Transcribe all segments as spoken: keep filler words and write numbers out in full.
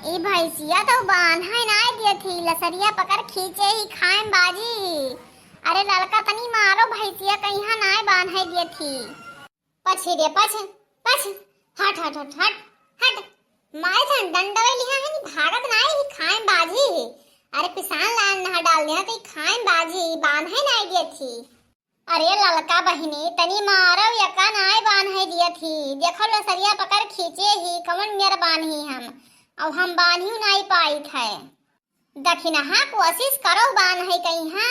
ई भैंसिया तो बान्है नाय दियत ही, लसरिया पकड़ खींचे ही, खाए में बाजी ही। अरे ललका तनी मारो भैंसिया, कहिया नाय बान्है दियत ही। पछ ही रे, पछ, पछ, हट, हट, हट, हट, हट। मारे थन डंडवे लिहा है, नी भागत नाय ही, खाए में बाजी ही। अरे पिसान लान नहा डाल दिया तो ई खाए में बाजी ही, बान्है नाय दियत ही। अरे ललका बहिनी, तनी मारो, यका नाय बान्है दियत ही। देखो लसरिया पकड़ खींचे ही, कवन मेर बान्ही हम। अब हम बान्हियो नाय पाइत है। दखिनहा कोशिश करो बान्है कहिया।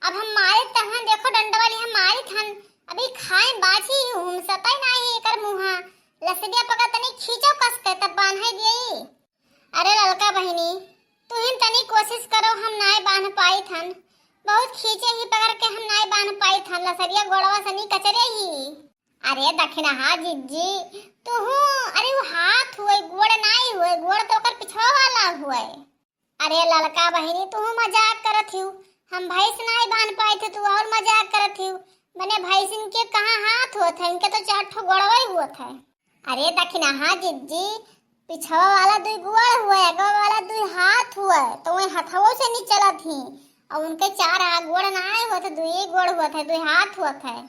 अब हम मारे तहाँ देखो डंडवा लिहा मारित हन। अभी खाए बाजी ही, हुमसतै नाय ही एकर मुँहा। लसरिया पकड़ तनी खींचो कस के, तब बान्है दियई। अरे ललका बहिनी, तुहिन तनी कोशिश करो, हम नाय बान्ह पाइत हन। बहुत खींचे ही पकड़ के, हम नाय बान्ह पाइत हन। लसरिया गोड़वा सनी कचरे ही। अरे दखिनहा जिज्जी, तुहू, अरे वो हाथ हुए, गोड़ नाय हुए, गोड़ तो ओकर पिछवा वाला हुए। अरे ललका बहिनी, तुहू मजाक करत हिउ, हम भैंस नाय बान्ह पाइत है, तू और मजाक करत हिउ। मने भैंसिन के कहाँ हाथ होत है, इनके तो चार ठो गोड़वै होत है। अरे दखिनहा जिज्जी, पिछवा वाला दुई गोड़ हुए, अगवा वाला दुई हाथ हुए, तो वही हथवो से नहीं चलत ही। और उनके चार हाथ गोड़ नाय होत, दुई गोड़ होत है, दुई हाथ होत है।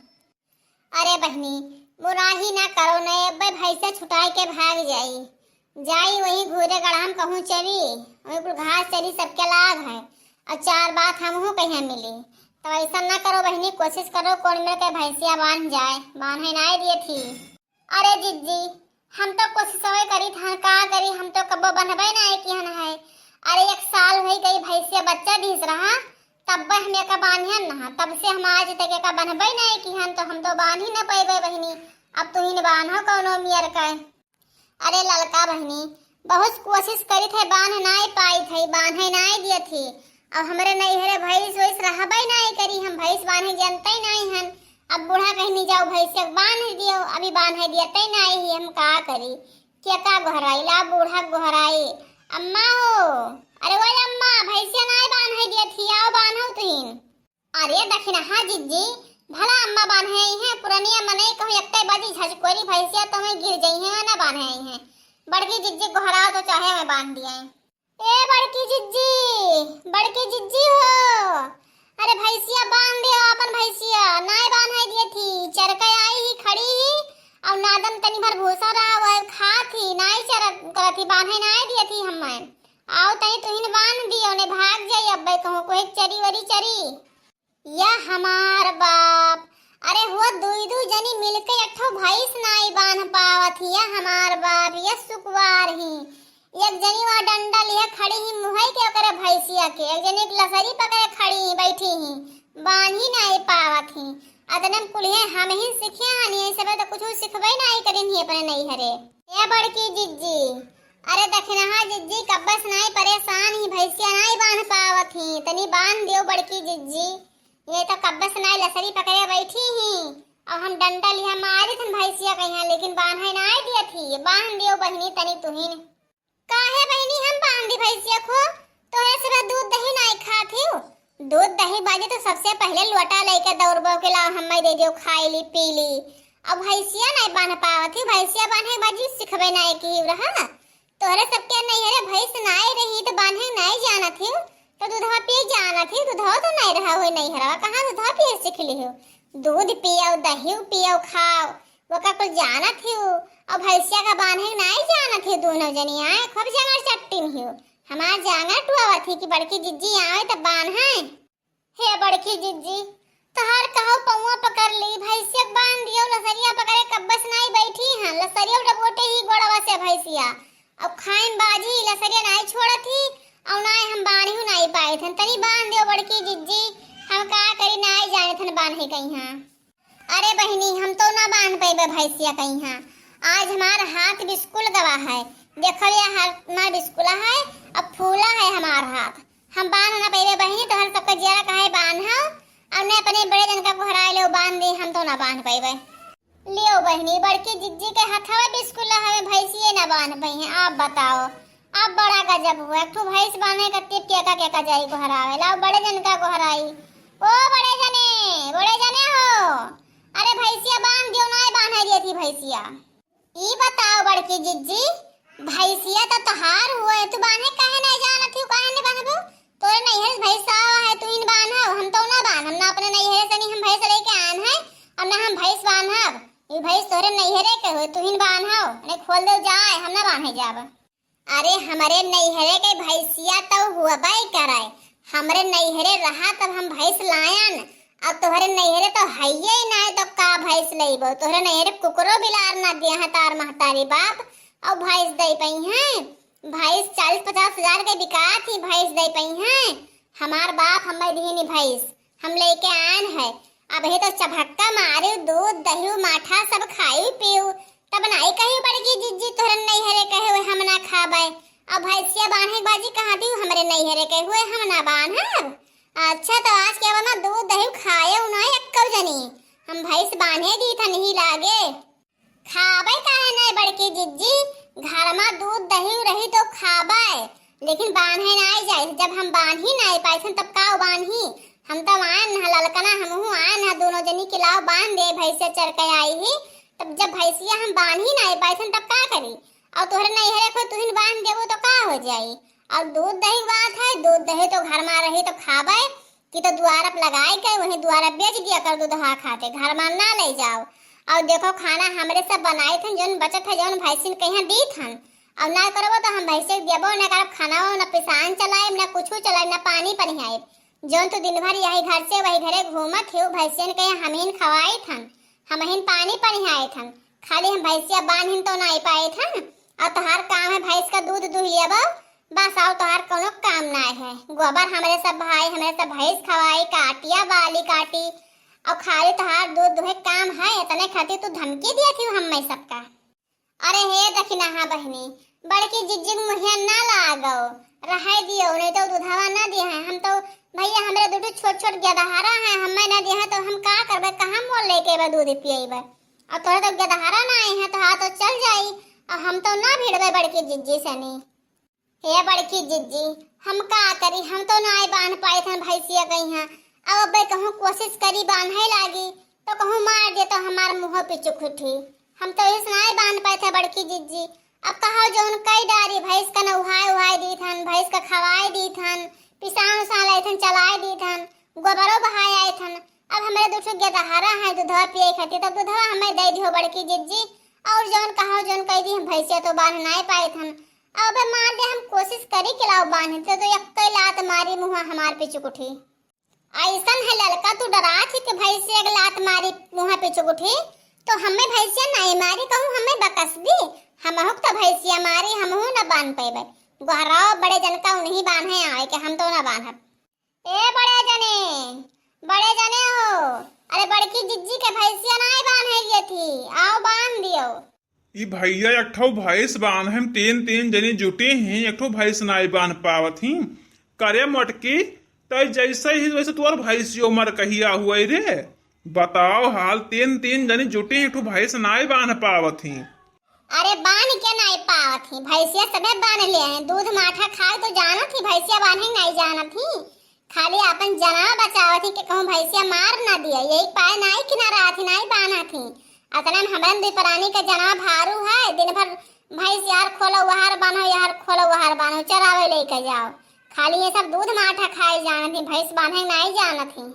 अरे बहिनी, मुराही ना करो, नहीं अब्बे भैंसे छुटाए के भाग जाई। जाई वही घूरे गड़हा में कहूँ चरी, वही कुल घास चरी सबके लाग है। और चार बात हमहू कहिया मिली। तो ऐसा ना करो बहिनी, कोशिश करो कौन मेर के भैंसिया बान्ह जाए, बान्है नाय दियत ही। अरे जिज्जी, हम तो कोशिशवे करित हन, का करी, हम तो कब्बो बन्हबै नाय किहन है। अरे एक साल होइ गई भैंसिया बच्चा दिहिस रहा, तब्बे हम एका बान्हियन नहा, तब से हम आज तक एका बन्हबै नाय किहन, तो हम तो बान्ही न पैबै बहिनी। अब तुहिन बान्हो कौनो मेर के। अरे ललका बहिनी, बहुत कोशिश करित है, बान्ह नाय पाइत है, बान्है नाय दियत ही। अब हमरे नैहरे भैंस वैस रहबै नाय करी, हम भैंस बान्है जनतै नाय हन। अब बूढ़ा कहनी जाओ भैंसिया के बान्ह दियो, अभी बान्है दियतै नाय ही, हम का करी? केका गोहराई, ला बूढ़ा गोहराई। अम्मा हो, अरे वो अम्मा, भैंसिया नाय बान्है दियत ही, आओ बान्हो तुहिन। अरे दखिनहा जिज्जी, भला अम्मा बान्है है, पुरनिया मनई कहूँ एक्कै बाजी झजकोरी भैंसिया तो मैं गिर जइहैं, ना बान्है है। बड़की जिज्जी गोहराओ तो चाहे मैं बान्ह दिया। ए बड़की जिज्जी, बड़की जिज्जी हो, अरे भैंसिया बान्ह दियो, आपन भैंसिया नाय बान्है दियत ही, चरकै आई ही, खड़ी ही, और नादम तनी भर भूसा रहा, वह खात ही, नाय चरत करत ही, बान्है नाय दियत ही हम्मै। आओ तनी तुहिन बान्ह दियो, ने भाग जाई अब्बै कहूँ कोई चरी वरी चरी। या हमार बाप, अरे हो दुई दुई जनी मिलके एक ठो भैंस नाई बान्ह पावत ही। या हमार बाप, या सुकुवार ही। एक जनी वहाँ डंडा लिहे खड़ी ही मुहई के ओकरे भैंसिया के, एक जनी एक लसरी पकड़े खड़ी ही, बैठी ही, बान्ही नाई पावत ही। अतने में कुल्हे हम ही सीखे हनी, ऐसे में तो कुछ सीखबे नाई करिन ही अपने नैहरे। ए बड़की जिज्जी, अरे दखिनहा जिज्जी, कब्बस नाई परेशान ही, भैंसिया नाई बान्ह पावत ही, तनी बान्ह दियो बड़की जिज्जी। ये तो कब्बस नाई लसरी पकड़े बैठी ही, और हम डंडा लिहा मारित हन भैंसिया कहिया, लेकिन बान्है नाई दियत ही, बान्ह दियो बहिनी तनी तुहिन। काहे बहिनी हम बान्ह दी भैंसिया को? तोहरे से दूध दही नाई खात ही। दूध दही बाजे तो सबसे पहले लोटा लेके दौड़बो के लाओ, हम्मै दे दियो, खाई ली, पी ली। अब भैंसिया नाई बान्ह पावत ही, भैंसिया बान्हे बाजी सिखबे नाई की रहा। तोहरे सबके नैहरे भैंस नाई रही तो बान्हे नाई जानत ही, तो दूधवा पिए जानत ही, दूधवा तो नाई रहा हो नैहरवा, कहाँ दूधवा पिए सीख ली हो? दूध पियो, दही पियो, खाओ, ओका कुल जानत ही। और भैंसिया का बान्हे नाई जानत ही, दोनों जनी आए खूब जांगर चट्टिन ही। हमार जांगर टुआवत ही कि बड़की जिज्जी आवे तब बान्हे। हे बड़की जिज्जी, तोहार कहो पौवा पकड़ ली, भैंसिया के बांध दियो, लसरिया पकड़े कब्बस नाई बैठी हैं, लसरिया डबोटे ही गोड़वा से भैंसिया। अब खाइन बाजी, लसरिया नाई छोड़त ही, और नाई हम बांधियो नाई पाइत हन, तनी बांध दियो बड़की जिज्जी, हम का करी नाई जानित हन बांधे कहीं हाँ। अरे बहिनी, हम तो ना बांध पइबे भैंसिया कहीं हाँ, आज हमार हाथ बिस्कुल गवा है, देखो या हमार बिस्कुला है, अब फूला है हमार हाथ। हम बांध ना पइबे बहिनी, तोहर सबके जियरा काहे बांधब? और ने अपने बड़े जन का गोहराए ले बांध दे, हम तो ना बांध पइबे। लियो बहिनी, बड़की जिज्जी के हथवा बिस्कुला हवे, भैंसिए ना बांध पइहे। आप बताओ, अब बड़ा गजब हुआ, एक ठो भैंस बांधे खातिर केका केका जाई गोहरावे ला, बड़े जन का गोहराई। ओ बड़े जने, बड़े जने हो, अरे भैंसिया बांध दियो, नाय बांधे दिए थी भैंसिया। ई बताओ बड़की जिज्जी, भैंसिया तो तोहार हुए, तू अपने नैहरे से नहीं हम भैंस लेके आन है, और ना हम भैंस बांधब। ई भैंस तोहरे नैहरे के हुए, तुहिन बांधो, नहीं खोल दे जाए, हम ना बांधे जाब। अरे, हमरे नैहरे के भैंसिया तो हुअबे करे, हमरे नैहरे रहा तब हम भैंस लायन, अब तोहरे नैहरे तो हइये ही नाय, तो का भैंस लइबो? तोहरे नैहरे कुकुरो बिलार ना दिया है तार महतारी बाप, और भैंस दे पई है? भैंस चालीस पचास हजार के बिकात ही, भैंस दे पई है? हमार बाप हमें दीनी भैंस, हम लेके आन है। अब हे तो चभक्का मारिउ, दूध दहिउ माठा सब खाइउ पीउ, तब नाई कहिउ बड़की जिज्जी तोहरे नैहरे कहे हुए हम ना खाबे। अब भैंसिया बांधे के बाजी कहाँ दिउ हमरे नैहरे कहे हुए हम ना बांधब। अच्छा, तो आज के बाद ना दूध दहिउ खाएउ ना एक्कौ जनी, हम भैंस बांधे दी थन ही लागे। खाबे काहे नाय बड़की जिज्जी, घर मा दूध दहिउ रही तो खाबे, लेकिन बांधे नाय जाई। जब हम बांधी नाय पाइथन तब का बांधी? हम तब आयन ह ललकना, हमहू आयन ह, दोनों जनी के लाओ बांध दे, भैंसिया चर के आई ही। तब जब भैंसिया हम बांधी नाय पाइथन तब का करी? और तोहरे नैहरे कोई तुहिन बांध देबो तो का हो जाई? और दूध दही बात है, दूध दही तो घर मा रही तो खाबे, कि तो दुआर पर लगाए के वहीं दुआर पर बेच दिया कर दूधवा खाते, घर मा ना ले जाओ। और देखो खाना हमरे सब बनाए थन, जौन बचत है जौन भैंसिन कहीं दी थन, और ना करबो तो हम भैंसे के देबो ना करब खाना, ना पिसान चलाए, ना कुछ चलाए, ना पानी पनियाए। जौन तू दिन भर यही घर से वही घरे घूमत हो, भैंसियन कहीं हमहिन खवाई थन, हमहिन पानी पनियाए थन, खाली हम भैंसिया बांधिन तो ना पाए थन। और तोहार काम है भैंस का दूध दूह लेबो, बस और तोहार कोनो काम ना है। गोबर हमरे सब भाई, हमरे सब भैंस खवाई, काटिया बाली काटी, और खाली तोहार दूध दुहे काम है, इतने खातिर तू धमकी दिया थी हमें सबका। अरे हे दखिनहा बहिनी, बड़की जिज्जी के मुहिया ना लागो, रहे दियो, नहीं तो दूधवा ना दिया है। हम तो भैया हमरे दुठो छोट छोट गेदहारा है, हमें ना दिया है तो हम का करबे, कहाँ मोल लेके बा दूध पियेबे? और तोहरे तो गेदहारा ना आए हैं तो हाँ तो चल जाई, और हम तो ना भिड़बे बड़की जिज्जी से नहीं। हे बड़की जिज्जी, हम का करी, हम तो नाय बांध पाए थन भैंसिया कहीं। अब अबे कहूँ कोशिश करी बांधे लागी, तो कहूँ मार दे तो हमार मुँह पिचुक उठी। हम तो इस नाय बांध पाए थे बड़की जिज्जी। अब कहो जौन कई डारी भैंस का नउहाए उहाए दी थन, भैंस का खवाए दी थन, पिसान उसान लाए थन, चलाए दी थन, गोबरो बहाए आए थन। अब हमरे दुठो गेदहारा है दूधवा पिए खातिर, तब दूधवा हमें दे दियो बड़की जिज्जी। और जौन कहो जौन कह दी, हम भैंसिया तो बांध नाय पाए थन। अब मान ले हम कोशिश करी कि लाओ बांध, तो, तो एक्के लात मारी मुँह हमार पिचुक उठी। ऐसन है ललका, तू डरा थी कि भैंसिया एक लात मारी मुँह पिचुक उठी, तो हमें भैंसिया नहीं मारी, कहूँ हमें बकस दी, हमहू तो भैंसिया मारी, हमहू न बांध पेबे। गोहराओ बड़े जन का उन्हीं बांधे आवे के हम तो न बांधब। ए बड़े जने, बड़े जने हो, अरे बड़की जिज्जी के भैंसिया नाय बांधे ये थी, आओ बांध दियो। ई भैया एक ठो भैंस बांधे में तीन तीन जने जुटे हैं, एक ठो भैंस नाय बांध पावत ही। करे मोटकी, तै जैसे ही वैसे तोर भैंसियो मरकहिया हुए रे। बताओ हाल, तीन तीन जने जुटे हैं, एक ठो भैंस नाय बांध पावत ही। अरे बांध के नाई पावत ही, भैंसिया सबे बांध ले हैं, दूध माठा खाए तो जानत ही, भैंसिया बांधे नाई जानत ही, खाली आपन जनवा बचावत ही कि कहूँ भैंसिया मार ना दिया, यही पाए नाई किनारा आत ही, नाई बांधत ही। अतने में हमरन दुई प्राणी के जनवा भारू है, दिन भर भैंस यार खोलो वहार बांधो, यार खोलो वहार बांधो, चरावे लेके जाओ, खाली ये सब दूध माठा खाए जानत ही, भैंस बांधे नाई जानत ही।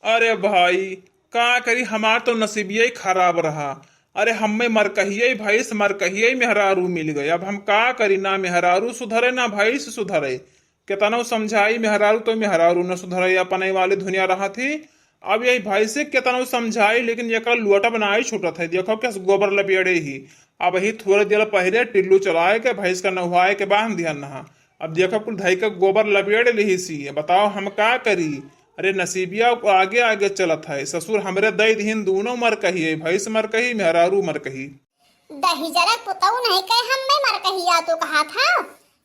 अरे भाई, का करी, हमार तो नसीबिया ही खराब रहा। अरे हमें मरकहिया ही भैंस, मरकहिया ही मेहरारू मिल गए। अब हम का करी, ना मेहरारू सुधरे ना भैंस सुधरे। केतनो समझाई मेहरारू तो मेहरारू न सुधरे, अपने वाली दुनिया रहा थी। अब यही भैंस से केतनो समझाई लेकिन एकर लोटब ना ही छूटत है। देखो कैसे गोबर लपेड़े ही। अब ही थोड़े देर पहले टिल्लू चलाए के भैंस का नहवाए के बांध दिया नहा। अब देखो कुल धई के गोबर लपेड़ लिही सी। बताओ हम का करी। अरे नसीबिया आगे आगे चलत है, ससुर हमरे दई दिहिन, दूनो मरकही है, भैंस मरकही, मेहरारू मरकही। दहिजरा पुतऊ नहीं कहे हम्मे मरकहिया तू कहा था,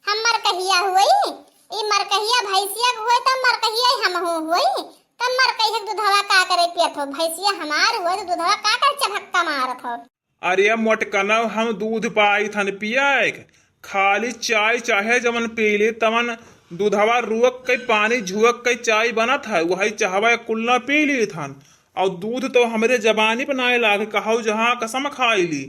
हम मरकहिया हुई, ई मरकहिया भैंसिया के हुई तब मरकहिया ही हमहू हुई, तब मरकहिया के दूधवा का करे पियत हो, भैंसिया हमार हुई तो दूधवा का करे चभक्का मारत हो। अरे मोटकनव, हम दूध पाई थन पियाए के, खाली चाय चाहे जवन पी ली तवन दूधवा रुअक के पानी झुअक के चाय बनत है, वही चाहवा कुल न पी ली थन। और दूध तो हमरे जबानी पे नाय लागे, कहौ जहाँ कसम खाई ली।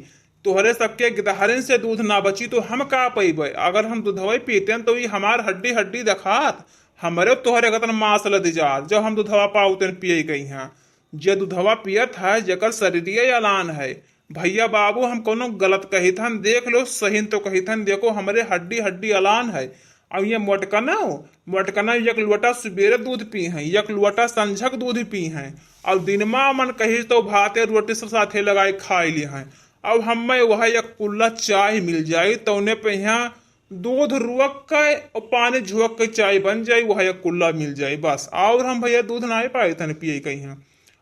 तोहरे सबके गिदहरिन से दूध ना बची तो हम का पइबे? अगर हम दूधवे पीतेन तो ई हमार हड्डी हड्डी देखात, हमरे तोहरे कतन मास लदि जात, जब हम दुधवा पाउतन पिए गई हैं। जे दुधवा पियत है, जेकर शरीरिये अलान है। भइया बाबू, हम कउनो गलत कहित हन, देख लो, सही तो कहित हन, देखो, हमरे हड्डी हड्डी अलान है। अब ये मोटकनउ, मोटकनउ एक लोटा सुबेरे दूध पी हैं, एक लोटा संझक दूध पी हैं, और दिनमा मन कही तो भाते रोटी सब साथे लगाए खाए ली हैं। अब हमें वह एक कुल्ला चाय मिल जाई, तौने पे यहाँ दूध रुअक के और पानी झुअक के चाय बन जाई, वह एक कुल्ला मिल जाई बस। और हम भइया दूध नाई पाइत हन पिए कहीं।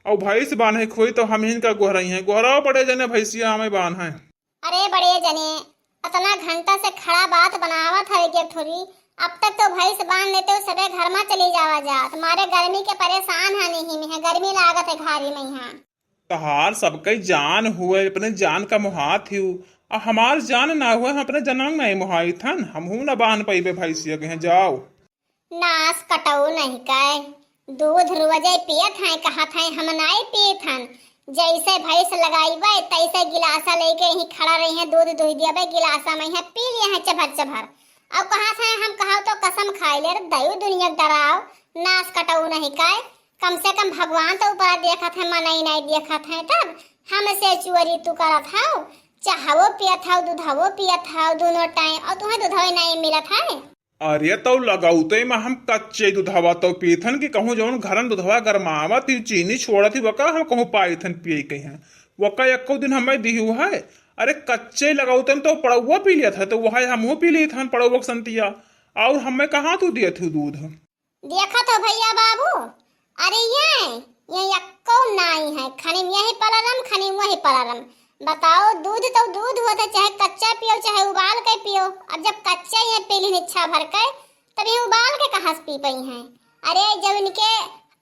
और भैंस बान्हे खोई तो हम इनका गोहराई हैं, गोहराओ बड़े जने भैंसिया हमें बान्हे। अरे बड़े जने, अतना घंटा से खड़ा बात बनावत है एक ठोरी, अब तक तो भैंस बांध लेते हो, सबे घर में चली जावा जात। मारे गर्मी के परेशान है नहीं में है, गर्मी लागत है घारी में यहाँ। तहार सबके जान हुए, अपने जान का मोहात ही। आ हमार जान ना हुए, हम अपने जनम नहीं मोहाइत हन, हमहू ना बांध पइबे भैंसिया के हैं, जाओ। नास कटऊ नहीं कहे, दूध रोजे पियत हैं, कहत हैं हम नाई पीत हन। जैसे भैंस लगाइबे तैसे गिलासा लेके ही खड़ा रही हैं, दूध दुह दियाबे गिलासा में है, पी लिए हैं चभर चभर। अब कहत हैं हम कहव तो कसम खाई ले, अरे दयू दुनिया के डराव, नास कटऊ नहीं कहे। कम से कम भगवान तो ऊपर देखत है, मनई नहीं देखत है, तब हमसे चोरी तू करत हव, चाहवो पियत हव, दूधवो पियत हव दोनों टाइम, और तुम्हें दूधवे नहीं मिलत है। अरे, तौ लगौते में हम कच्चे दुधवा तौ पीथन कि कहूँ जौन घरन दुधवा गरमावत ही, चीनी छोड़त ही, वका हम कहूँ पाइथन पिए के हैं। वका एको दिन हमें दिहु है। अरे, कच्चे लगौते में तो पड़ौआ पी लियत है, तो वह हमहू पी लीथन पड़ौआ के संतिया। और हमें कहाँ तू दियत ही दूध? देखत हो भइया बाबू, अरे ये, ये यक्को नाई है, खनिम यही पलरम, खनिम वही पलरम। बताओ, दूध तो दूध होत है, चाहे कच्चा पियो, चाहे उबाल के पियो। अब जब कच्चा ही है, पी लिहिन इच्छा भर के, तब ये उबाल के कहाँ से पी पई हैं? अरे, जब इनके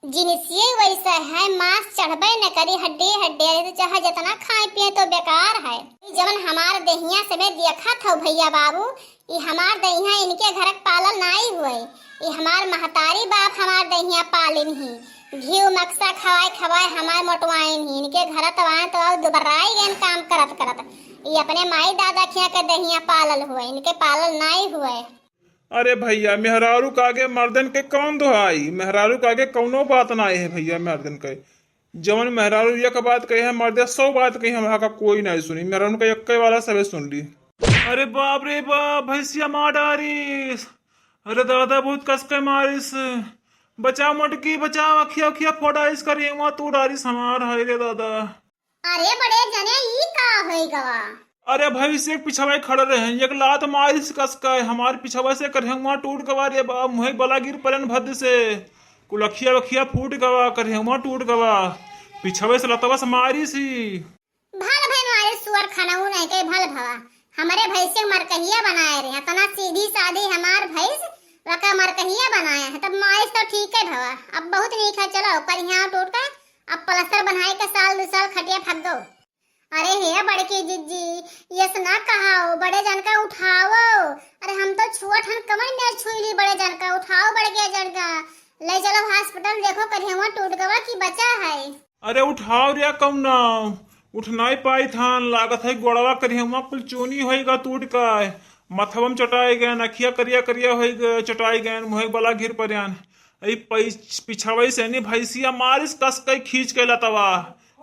जिनिसिये वैसे है, मांस चढ़बे न करी, हड्डी हड्डी रही, तो चाहे जितना खाए पिए तो बेकार है। जवन हमार देहिया से में देखत हो भइया बाबू, ई हमार दहिया इनके घरक पालल नाई हुए। ई हमार महतारी बाप हमार दहिया पालिन ही। घीव मक्सा खवाए खवाए हमार मोटवाइन ही। इनके घर तो आए तो और दुबराई गएन काम करत करत। ई अपने माई दादा खिया के दहिया पालल हुए, इनके पालल नाई हुए। अरे भइया, मेहरारू के आगे मर्दन के कौन दोहाई? मेहरारू के आगे कौनो बात नाई है भइया मर्दन के। जवन मेहरारू एक बात कही है, मर्दे सौ बात कही है, वहाँ का कोई नहीं सुनी। मेहरारू का एक्के वाला सबे सुन ली। अरे बाप रे बाप, भैंसिया मार डारिस। अरे दादा, बहुत कस के मारिस। बचाओ मोटकी, बचाओ, अखिया, अखिया फोड़ाइस करिहवा तू डारिस हमार, हाय रे दादा। अरे बड़े जने, ई का होई गवा? अरे भैंसिया के पिछवा खड़े रहे, एक लात मारिस कस के, हमार पिछवा से करिहवा टूट गवा रे बाप, मुँह बला गिर पड़न भद्द से। कुलखिया वखिया फूट गवा, करिहवा टूट गवा, पिछवे से लतवा से मारिस ही। भल भय मारे सुअर खाना ऊ नहीं के भल भवा। हमरे भैंस के मरकहिया बनाए रहे, इतना सीधी सादी हमार भैंस, वका मरकहिया बनाए है, तब मारिस तो ठीक है भवा। अब बहुत नीक है, चलो ऊपर यहाँ टूट के अब प्लास्टर बनाए के साल दो साल खटिया फक दो। अरे हे बड़की जिज्जी, यस ना कहाओ, बड़े जन का उठाओ। अरे हम तो छुअत हन, कमर में छुई ली बड़े जन का, उठाओ बड़े जन का, ले चलो हॉस्पिटल, देखो करिहवा टूट गवा कि बचा है। अरे उठाओ रे कौना, उठ नाई पाई थान, लागत है गोड़वा करिहवा कुल चूनी होई गा टूट का, मथवा में चटाई गए, नखिया करिया करिया होई गए, चटाई गए, मुँह बला घिर परन। ई पै-, पिछवई से नी भैंसिया मारिस कस के खींच के लतवा,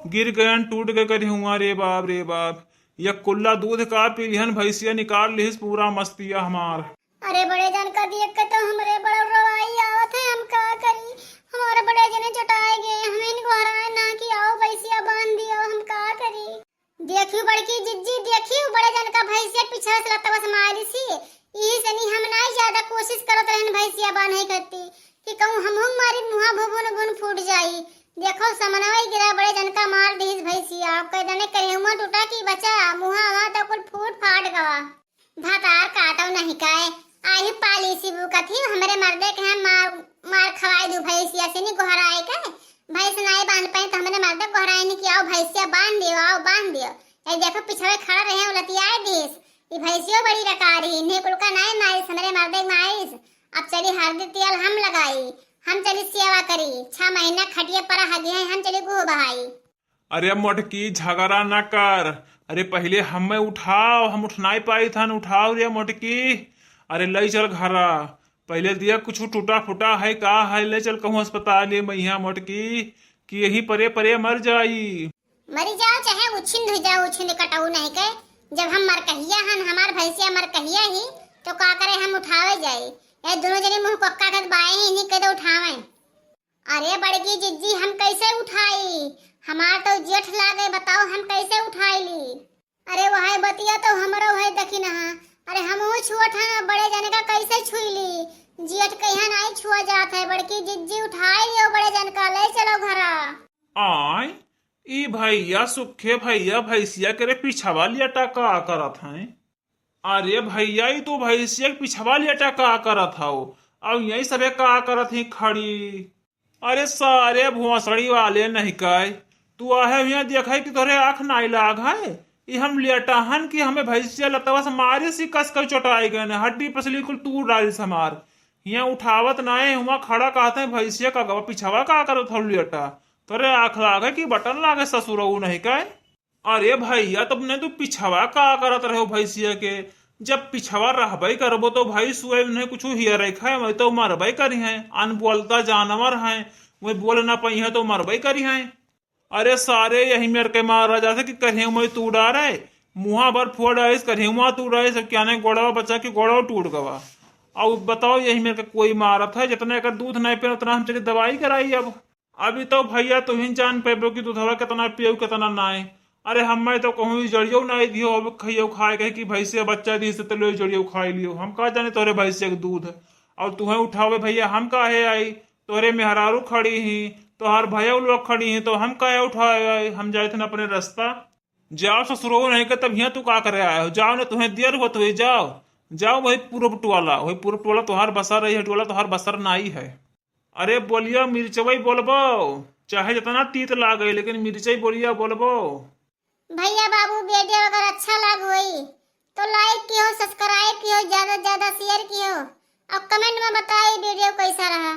गिर गयन टूट के करिहवा रे बाप रे बाप। या कुल्ला दूध का पी लिहन भैंसिया निकाल लिहिस पूरा मस्तिया हमार। अरे बड़े जन का देख के तो हमरे बड़ा रोवाई आवत है, हम का करी? हमारे बड़े जने चटाए गए, हमें इनको हराए ना कि आओ भैंसिया बांध दियो, हम का करी? देखियो बड़की जिज्जी, देखियो बड़े जन का भैंसिया पिछवा से लतवा से मारिस ही। यही से नी हम नाई ज्यादा कोशिश करत रहन भैंसिया बांधे करती कि कहूँ हमहू मारी मुहा भुबुन बुन फूट जाई। देखो समनवा ही गिरा बड़े जन का मार दिहिस भैंसिया। अब कह दने करिहवा टूटा कि बचा, मुहा हुआ तो कुल फूट फाट गवा। भतार काटो नहीं काए, आही पालिसी बुकत ही, हमरे मर्दे के हैं मार, मार खवाए दू भैंसिया से नी गोहराए के। भैंस नाई बांध पाई तो हमरे मर्दे गोहराए नी कि आओ भैंसिया बांध दियो, आओ बांध दियो। ए देखो पिछवे खड़ा रहे उलतियाए दिस, ई भैंसियो बड़ी रकारी, इन्हें कुल का नाई मारिस, हमरे मर्दे के मारिस। अब चली हरदी तेल हम लगाई, हम चली सेवा करी, छह महीना खटिया पर हगे हैं, हम चली गुह बहाई। अरे मोटकी, झगड़ा न कर। अरे पहिले हमें उठाओ, हम उठ नाई पाई थन, उठाओ रे मोटकी। अरे लई चल घरा, पहिले दिया कुछ टूटा फूटा है का है, ले चल कहूँ अस्पताल, ये मैया मोटकी, कि यही परे परे मर जाई। मरी जाओ चाहे उछिंद हुई जाओ, उछिंद कटाऊ नहीं के। जब हम मरकहिया हन, हमार भैंसिया मरकहिया ही, तो का करे हम उठावे जाई? ये दोनों जने मुँह कोक्का के बाए ही, इन्हीं के दे उठावे। अरे बड़की जिज्जी, हम कैसे उठाई? हमार तो जेठ लागे, बताओ हम कैसे उठाई ली? अरे वह बतिया तो हमरो है, देखी ना। अरे हमहू छुअत हैं, बड़े जन का कैसे छुई ली? जेठ कहिया नहीं छुआ जात है। बड़की जिज्जी उठाई लियो बड़े जन का, ले चलो घरा। आय, ई भैया सुखे भैया भैंसिया के रे पिछवा लियटा का करत हैं? अरे भैया, ई तू भैंसिया के पिछवा लियटा का करत हौ? अब यही सबे का करत ही खड़ी? अरे सारे भोसड़ी वाले नहीं कहे, तू आहे हियाँ देखे कि तोरे आँख नाई लाग है। ई हम लियटा हन कि हमें भैंसिया लतवा से मारी सी कस कर चोटाई गए ने, हड्डी पसली कुल तू डाली समार। हियाँ उठावत नाई, हुआँ खड़ा कहते हैं भैंसिया का गवा पिछवा का करत हौ लियटा? तोरे आँख लागे कि बटन लागे ससुरऊ नहीं कहे? अरे भैया, तुमने तो पिछवा का करत रहो भैंसिया के? जब पिछवा रहबे करबो तो भाई सुए उन्हें कुछ हिया रखा है, वही तो मरबे करी हैं। अनबोलता जानवर हैं, वही बोल ना पाई है तो मरबे करी हैं। अरे सारे यही मेर के मारा जाते कि करें मैं तू डारे, मुँहा भर फोड़ आइस, करें वहाँ तू डारे, सब क्या नहीं गोड़वा बचा के गोड़वा टूट गवा। अब बताओ यही मेर के कोई मारत है, जितना एकर दूध नहीं पे उतना हम चली दवाई कराई। अब अभी तो भैया तू ही जान पेबो कि दूधवा कितना पियो कितना नाय। अरे हमें तो कहूँ ई जड़ियो नाई दियो, अब खइयो खाए कहे कि भैंसिया बच्चा दी से तो लो जड़ियो खाई लियो। हम का जाने तोरे भैंसिया के दूध। और तुहें उठावे भैया हम काहे आई? तोरे मेहरारू खड़ी ही, तोहार भैया लोग खड़ी ही, तो हम काहे उठावे आई? हम जाए थे ना अपने रास्ता। जाओ ससुरो नहीं के तब हियाँ तू का करे आए हो? जाओ ना, तुहें देर होत हुई, जाओ। जाओ वही पूरब टोला, वही पूरब टोला तोहार बसर रही है, टोला तोहार बसर नाई है। अरे बोलिया मिर्चवई बोलबो, चाहे जितना तीत लागे, लेकिन मिर्चई बोलिया बोलबो। भैया बाबू, वीडियो अगर अच्छा लाग होई तो like कियो, subscribe कियो, ज्यादा से ज्यादा share कियो और comment में बताई वीडियो कैसा रहा।